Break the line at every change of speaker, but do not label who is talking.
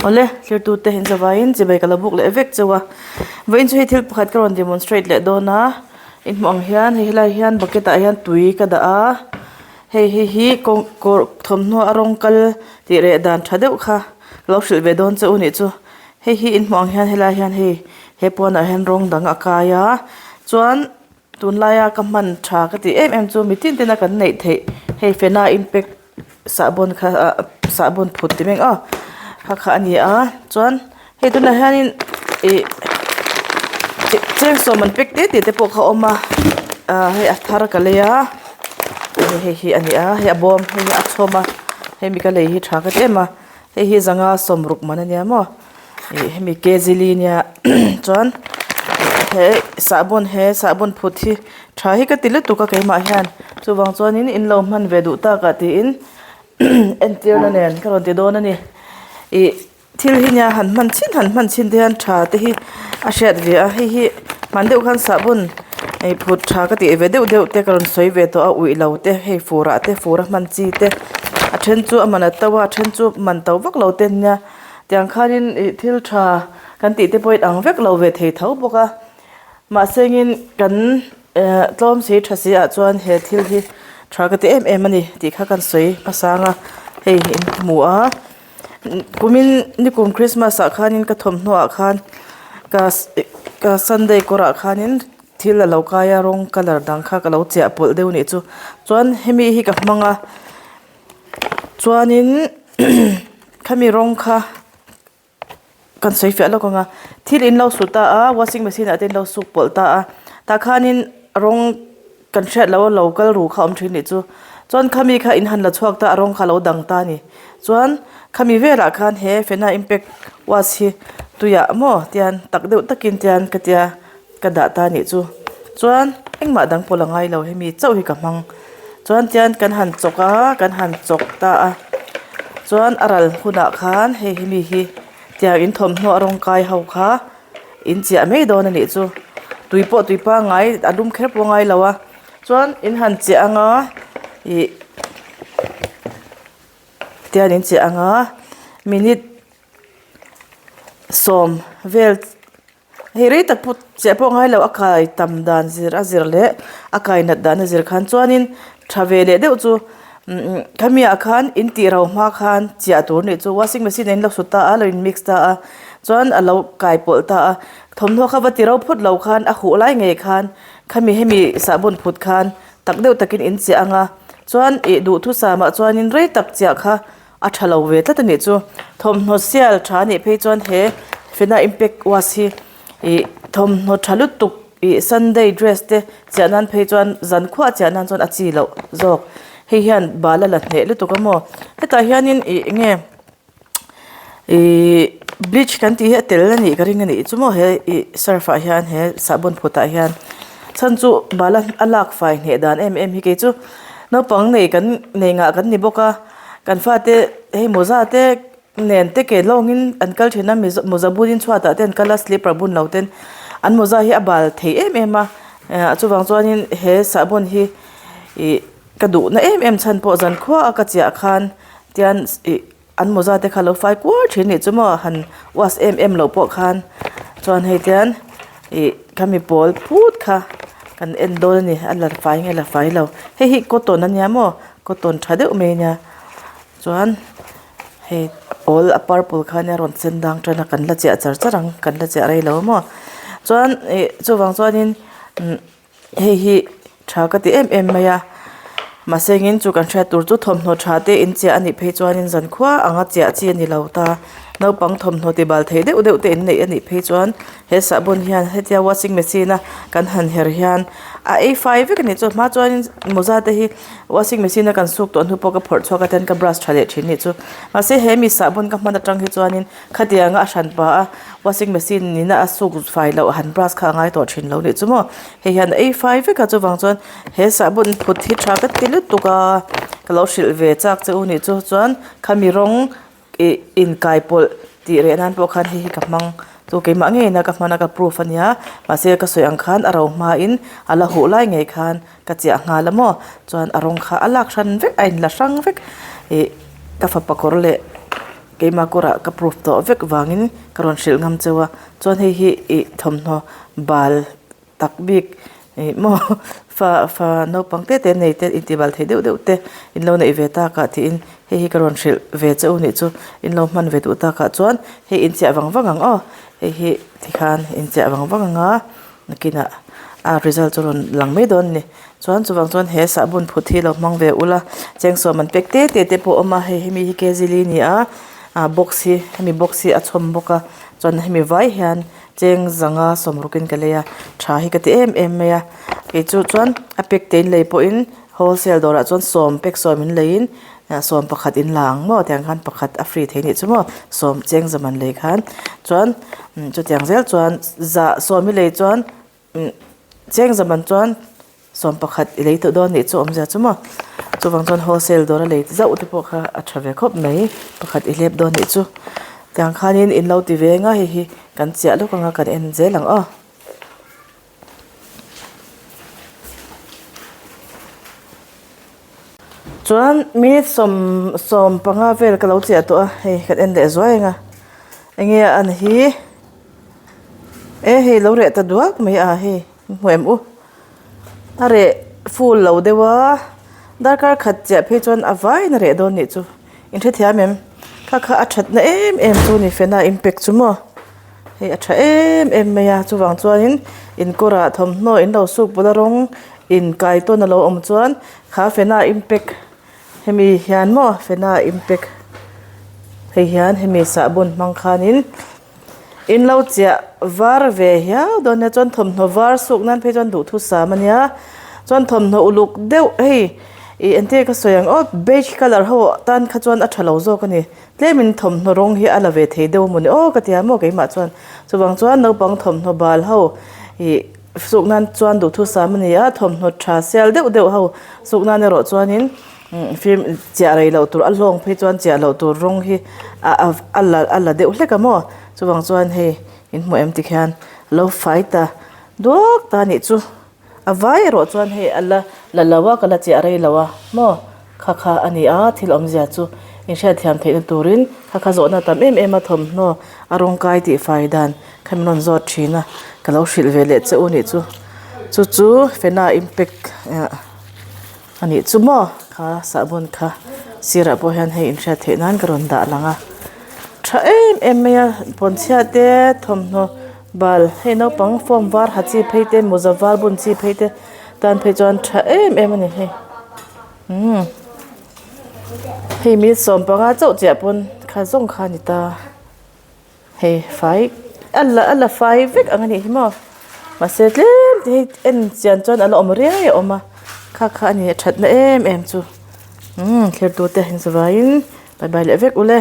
Awle, thirtute in zavaiin chibai ka lo buk leh vek chauh a. Vawiin chu hei thil pakhat ka rawn demonstrate leh dawn a, i hmuh ang hian hei helai hian bucket ah hian tui ka dah a, hei hei hi kawng kawr thawmhnaw a rawng kal tih reh dan tha deuh kha ka lo hrilh ve dawn che u nih chu. Hei hi in hmuh ang hian helai hian hei he puanah hian rawng dang a kai a, chuan tunlaia ka hman tha ka tih em em chu mitin tena kan neih theih hei fena impact sahbawn kha ah sahbawn phut ti mai ang aw kha kha a ni a chuan hei tunah hianin ih cheng sawm an pack te te te pawh kha a awm a ah hei a thar ka lei a hei hi a ni a hei a bawm hei hi a chhawm a hemi ka lei hi tha ka ti em a hei hi zanga sawmruk man a nia maw. Ih hemi kg li nia chuan he sahbawn he sahbawn phut hi tha hi ka ti lutuk a keimah hian chuvang chuanin in lo hman ve duh tak ah tiin entirna nen ka rawn ti dawn a ni ih thil hi nia han hman chhin han hman chhin te hian tha te hi a hriat ve a hei hi hman deuh khan sahbawn ih phut tha ka tih ve deuh deuh te ka rawn sawi ve tawh a uih lo te hei fur ah te fur a hman chi te a then chu a man a to a a then chu man to vak lo te ania. Tiang khanin ih thil tha kan tih te pawhin ang vek lo ve thei tho bawk a, mahsengin kan eh tlawm si tha si ah chuan he thil hi tha ka ti em em a ni tih kha kan sawi hmasang a, hei in hmu a, kumin nikum christmas ah khanin ka thawmhnaw ah khan ka ka sunday kawr ah khanin thil a lo kai a rawng colour dang kha ka lo chiah pawlh deuh a nih chu, chuan hemi hi ka hmang a. Chuanin khami rawng kha kan sawi fiah lawk ang a thil in lo su ta a washing machine ah te in lo suk pawlh ta a tah khanin rawng kan hriat loh a lo kal ru kha a awm thin nih chu chuan khami kha in han la chhuak ta a rawng kha a lo dang ta a ni chuan khami velah khan he fena impact wash hi tuiah maw tian tak deuh takin tian ka tia. Ka dah ta nih chu. Chuan engmah dang pawh la ngai lo hemi chauh hi ka hmang. Chuan tian kan han chawk a, kan han chawk ta a. Chuan a ral hunah khan hei hemi hi tiang in thawmhnaw a rawng kai ho kha in chiah mai dawn a nih chu. Tui pawh tui pangngai a lum kher pawh ngai lo a. Chuan in han chiah anga ih tian in chiah anga minute sawm vel. Hei rei tak pawh chiah pawh ngai lo a kai tam dan zir a zir leh a kai nat dan a zir khan chuanin tha ve leh deuh chu khami ah khan in tih ro hma khan chiah tur nih chu washing machine ah in lo sut ta a lo in mix ta a chuan a lo kai pawlh ta a thawmhnaw kha va ti ro phawt lo khan a huh lai ngei khan khami hemi sahbawn phut khan tak deuh takin in chiah ang a chuan ih duhthusam ah chuanin rei tak chiah kha. A tha lo ve tlat a nih chu. Thawmhnaw sial tha a nih phei chuan he fena impact wash hi ih thawmhnaw tha lutuk ih sunday dress te chiah nan phei chuan zan khuah chiah nan chuan a chi loh zawk. Hei hian bal a la hneh lutuk a maw. Hetah hianin ih eng nge ihh bleach kan tih hi a tel a nih ka ring a nih chu maw he ih surf ah hian he sahbawn phut ah hian chhan chu bal a lak fai hneh dan em em hi kei chu naupang nei kan nei ngah kan ni bawk a. Kan fate hei mawza te nen te ke lawngin an kal thin a mizo mawza bunin chhuatah te an kal a slipper bun lo ten an mawza hi a bal thei em em a eh chuvang chuanin he sahbawn hi ih ka duhna em em chhan pawh zankhua a ka chiah khan tian ih an mawza te kha lo fai kuar thin nih chu maw han wash em em loh pawh khan chuan hei tian ih khami pawl phut kha kan en dawn a ni a la fai nge la fai lo hei hi cotton a nia maw. Cotton tha deuh mai ania chuan hei pawl a purple kha ania rawn sen dang tan a kan la chiah char char ang kan la chiah rei lo maw chuan ih chuvang chuanin umm hei hi tha ka ti em em mai a mahse engin chu kan hriat tur chu thawmhnaw tha te in chiah anih phei chuanin zankhua anga chiah chi a ni lo ta naupang thawmhnaw ti bal thei deuh deuh te in neih anih phei chuan he sahbawn hian hetia washing machine a kan han her hian a ei fai vek a nih chu a hma chuanin mawza te hi washing machine a kan suk tawh hnu pawh ka phawrh chhuak a ten ka brush tha leh thin nih chu mahse he mi sahbawn ka hman atang hi chuanin khatianga a hran pah a washing machine nina a suk fai loh han brush kha a ngai tawh thin lo nih chu maw hei hian a ei fai vek a chuvang chuan he sahbawn phut hi tha ka ti lutuk a ka lo hrilh ve chak che u nih chu chuan khami rawng Ih inkai pawlh tih reh nan pawh khan hei hi ka hmang chu keimah ngeiin a ka hman a ka proof a nia mahse ka sawi ang khan a ro hmain a la huh lai ngei khan ka chiah nghal a maw chuan a rawng kha a lak hran vek a inla hrang vek ih ka fapa kawr leh. keimah kawrah ka proof tawh vek vangin ka rawn hrilh ngam cheu a chuan hei hi ih thawmhnaw bal tak bik ih maw fa fa naupang te te nei te intih bal thei deuh deuh te in lo neih ve takah tiin hei hi ka rawn hrilh ve che u nih chu in lo hman ve duh takah chuan hei inchiah vang vang ang aw hei hi tikhan inchiah vang vang ang a. Nakinah a result chu rawn lang mai dawn a ni. Chuan chuvang chuan he sahbawn phut hi lo hmang ve ula chengsawm an pek te te te pawh a awm a hei hemi hi kg li a ni a ah box hi hemi box hi a chhawm bawk a chuan hemi vai hian cheng zanga sawmruk in ka lei a tha hi ka ti em em mai a kei chu chuan a pack te in lei pawhin wholesale dawrah chuan sawm pack sawm in leiin sawm pakhat in la ang maw tiang khan pakhat a free thei anih chu maw sawm cheng za man lei khan chuan chutiang zel chuan zah sawm i lei chuan cheng za man chuan sawm pakhat i lei tawh dawn anih chu awmzia chu maw chuvang chuan wholesale dawr a lei zauh te pawh kha a tha ve khawp mai pakhat i hlep dawn anih chu tiang khanin in lo ti ve ang a hei hi kan chiah lawk ang a kan en zel ang aw. Chuan minute sawm sawm panga vel ka lo chiah tawh a hei kan en leh zuai ang a enge a an hi e hei lo reh ta duak mai a hei hmu em u a reh full lo deuh a darkar khat chiah phei chuan a vaiin a reh dawn nih chu inhrethiam em kha kha a thatna em em chu ni fena impact chu maw. Hei a tha em em mai a chuvang chuanin inkawrah thawmhnaw in lo suk bula rawng inkai tawn a lo awm chuan kha fena impact hemi hian maw fena impact hei hian hemi sahbawn hmang khanin in lo chiah var ve hiau dawn nia chuan thawmhnaw var suk nan phei chuan duhthusam a nia chuan thawmhnaw uluk deuh hei ih engtin nge ka sawi ang aw beige colour ho tan kha chuan a tha lo zawk a ni. Tlemin thawmhnaw rawng hi a la ve thei deuh mawni aw ka ti a maw keimah chuan chuvang chuan naupang thawmhnaw bal ho ih suk nan chuan duhthusam a ni a thawmhnaw tha sial deuh deuh ho suk nan erawh chuanin fim chiah rei loh tur a hlawng phei chuan chiah loh tur rawng hi a a la a la deuh hlek a maw chuvang chuan hei in hmuh em tikhian lo fai ta duak ta a nih chu. A vai erawh chuan hei a la la lo a ka la chiah rei lo a maw kha kha a ni a thil awmzia chu inhriatthiam theihna turin kha kha zawhna tam em em a thawmhnaw a rawngkai tih fai dan kha min rawn zawt thin a ka lo hrilh ve leh che u nih chu chu chu fena impact ah a nih chu maw kha sahbawn kha sirah pawh hian hei inhriat theih nan ka rawn dah lang a tha em em mai a pawnchhia te thawmhnaw bal hei naupang form var ha chi phei te mawza var bun chi phei te tan phei chuan tha em em a ni hei umm hei minute sawmpanga chauh chiah pawn kha zawng kha a ni ta. Hei fai a la a la fai vek ang a nih hi maw mahse tlem te hi en chian chuan a la awm riai a awm a kha kha a ni a thatna em em chu umm thlir tute in zavaiin bye bye leh vek ule.